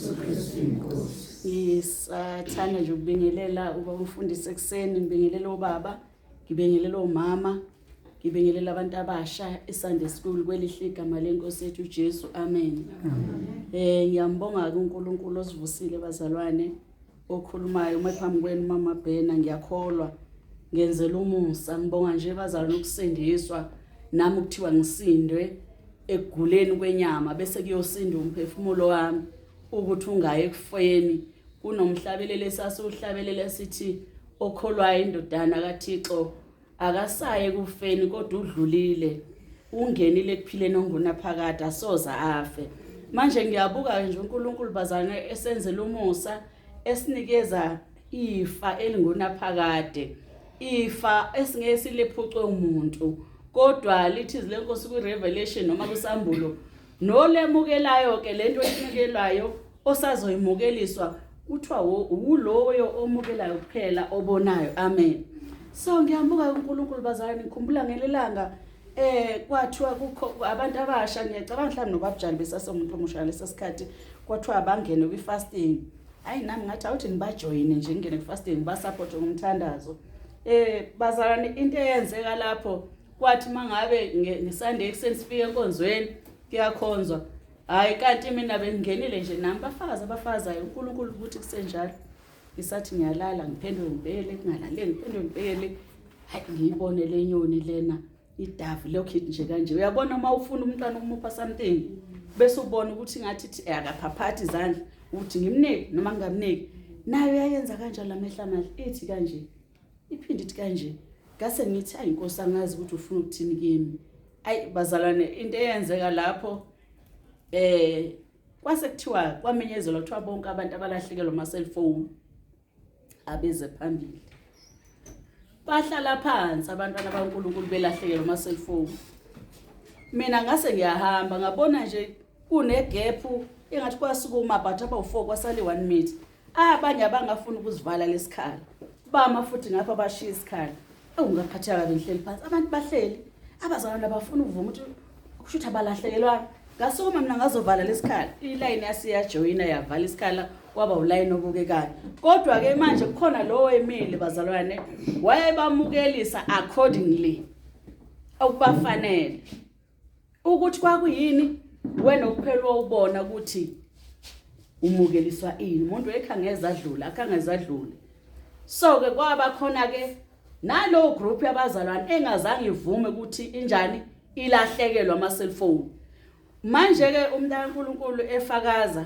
Jesu Kristu inkosi. Ngisathanda nje ukubingelela uba umfundisi ekuseni, ngibingelela obaba, ngibingelela omama, ngibingelela abantu abasha eSunday School kwelihle igama lenkosi yethu uJesu. Amen. Ngiyambonga ke uNkulunkulu osivusile bazalwane okhulumayo uma phambi kwenu mama Bhena ngiyakholwa ngenzela umusa ngibonga nje bazalwane ukusindiswa nami kuthiwa ngisindwe ekuguleni kwenyama bese kuyosinda umphefumulo wami ukuthi ungayi ekufeni kunomhlabelelo esasiwuhlabelela sithi okholwayo indodana kaThixo akasaye ekufeni kodwa udlulile ungenile ekuphileni ongunaphakade asoza afe manje ngiyabuka nje uNkulunkulu bazalwane esenzela umusa esinikeza ifa elingunaphakade ifa esingeke silephucwe umuntu kodwa lithi izwi lenkosi kwi-revelation noma kusambulo nolemukelayo ke lento enikelwayo osazoyimukeliswa kuthiwa wuloyo omukelayo kuphela obonayo amen so ngiyambuka uNkulunkulu bazalwane ngikhumbula ngelilanga kwathiwa kukho abantu abasha ngiyacabanga mhlawumbe nobabujali besasemuntu omusha ngalesa sikhathi kwathiwa abangene kwi-fasting hayi nami ngathi awuthi ngibajoyine nje ngingene kwi-fasting ngibasapothe ngomthandazo bazalwane into eyenzeka lapho kwathi mangabe ngeSunday ekuseni sifike enkonzweni kuyakhonzwa hayi kanti mina bengingenile nje nami bafakaza abafazayo uNkulunkulu ukuthi kusenjalo ngisathi ngiyalala ngiphenduke ngibhekele kungalaleli ngiphenduke ngibhekele hayi ngiyibone le nyoni lena idavu lokhu nje kanje uyabona uma ufuna umntwana ukumupha something bese ubona ukuthi ngathi akaphaphathi izandla uthi ngimnike noma ngingamniki nayo yayenza kanjalo amehla amahle ithi kanje iphinde ithi kanje ngase ngithi ayi inkosi angazi ukuthi ufuna ukuthini kimi ayi bazalwane into eyenzeka lapho kwase kuthiwa kwamenyezelwa kuthiwa bonke abantu abalahlekelwa ama cellphone abeze phambili bahlala phansi abantwana baNkulunkulu belahlekelwa ama cellphone mina ngase ngiyahamba ngabona nje kune gap engathi kwasukuma but abawu4 kwasale 1 meter abanye abangafuni ukuzivala lesikhala bama futhi ngapha bashiya isikhala ungaphatheka kabi ngihleli phansi abantu bahleli abazalwane abafuna ukuvuma ukuthi kusho ukuthi abalahlekelwanga ngasukuma mina ngazovala lesikhala ilayini yasiyajoyina yavala isikhala kwaba ulayini obukekayo kodwa ke manje kukhona lowo emile bazalwane wayebamukelisa accordingly okubafanele ukuthi kwakuyini wena kuphela ubona ukuthi umukeliswa ini umuntu ekhangeza adlula akhangeza adlule so ke kwaba khona ke nalowo group yabazalwane engazange ivume ukuthi injani ilahlekelwa ama cellphone manje ke umntana kaNkuluNkulu efakaza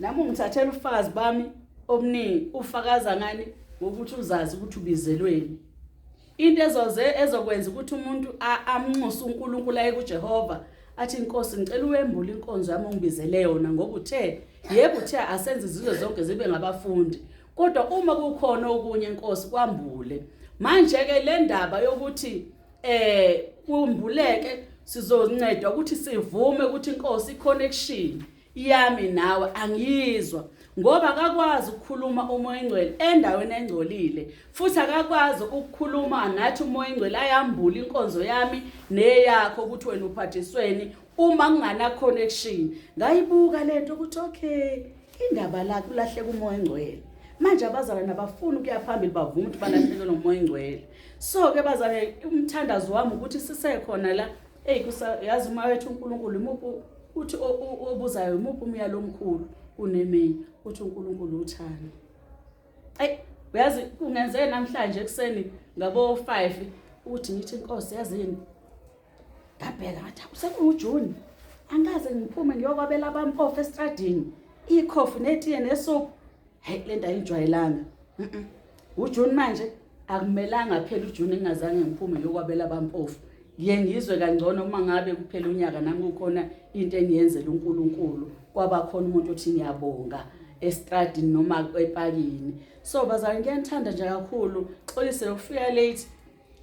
nami ungithathela ufakazi bami obuningi ufakaza ngani ngokuthi uzazi ukuthi ubizelweni into ezoze ezokwenza ukuthi umuntu amnxuse uNkulunkulu aye kuJehova athi inkosi ngicela uwembule inkonzo yami ongibizele yona ngoba uthe yebo uthe asenze izizwe zonke zibe ngabafundi kodwa uma kukhona okunye inkosi kwambule manje ke le ndaba yokuthi kumbuleke sizoncedwa ukuthi sivume ukuthi inkosi iconnection yami nawe angiyizwa ngoba akakwazi ukukhuluma umoya engcwele endaweni engcolile futhi akakwazi ukukhuluma nathi umoya engcwele ayambula inkonzo yami neyakho ukuthi wena uphathisweni uma kungana connection ngayibuka lento ukuthi okay indaba la kulahleka umoya engcwele manje abazalwane abafuni ukuya phambili bavuma ukuthi balahlekelwe umoya engcwele so ke bazalwane umthandazo wami ukuthi sisekhona la hey yazi uma wethu uNkulunkulu imuphi uthi obuzayo imuphi umyalo omkhulu kuneminye uthi uNkulunkulu uthando ayi uyazi kungenzeka namhlanje ekuseni ngabo 5 uthi ngithi inkosi yazini ngabheka ngathi sekuwuJune angikaze ngiphume ngiyokwabela abampofu estradini ikhofi netiye nesoup hey lento ayijwayelanga uJune manje akumelanga phela uJune ngingazange ngiphume ngiyokwabela abampofu ngiye ngizwe kangcono uma ngabe kuphela unyaka nami kukhona into engiyenzela uNkulunkulu kwaba khona umuntu othi ngiyabonga estradini noma epakini so bazalwane ngiyanithanda nje kakhulu xolise ukufika late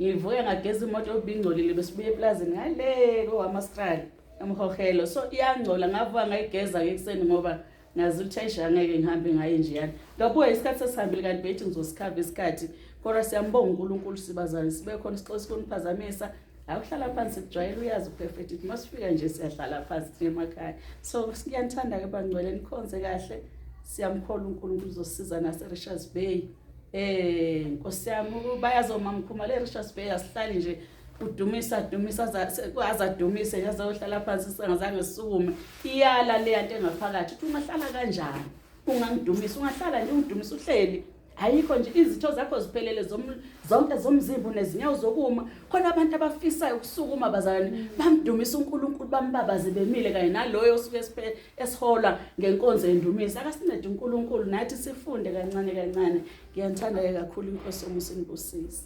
ngivuke ngageza imoto obingcolile besibuye eplazini ngale kowamaskrali emhohelo so iyangcola ngavuka ngayigeza ke ekuseni ngoba ngazi ukuthi eish angeke ngihambe ngaye njeyana ngabuka isikhathi sesihambile kanti bethi ngizosikhava isikhathi kodwa siyambonga uNkulunkulu sibazali sibe khona sixolisa ukuniphazamisa awuhlala phansi kujwayele uyazi uperfect ithi masifika nje siyahlala phansi thina emakhaya so siyanithanda ke bangcwele nikhonze kahle Siyamkholwa uNkulunkulu uzosiza nase Richards Bay. Nkosi yami, bayazoma mkhuma le Richards Bay, asihlali nje, udumisa dumisa azadumise nje, azohlala phansi singazange sisukume. Iyala le nto engaphakathi uthi ungahlala kanjani ungangidumisa, ungahlala nje ungidumisa uhleli, ayikho nje, izitho zakho ziphelele zonke zomzimba, unezinyawo zokuma. Khona abantu abafisayo ukusukuma, bazalwane, bamdumisa uNkulunkulu, bambabaze bemile kanye naloyo osuke esiholwa ngenkonzo yendumiso. Akasincede uNkulunkulu, nathi sifunde kancane kancane. Ngiyanithanda-ke kakhulu, inkosi yomusa inibusise.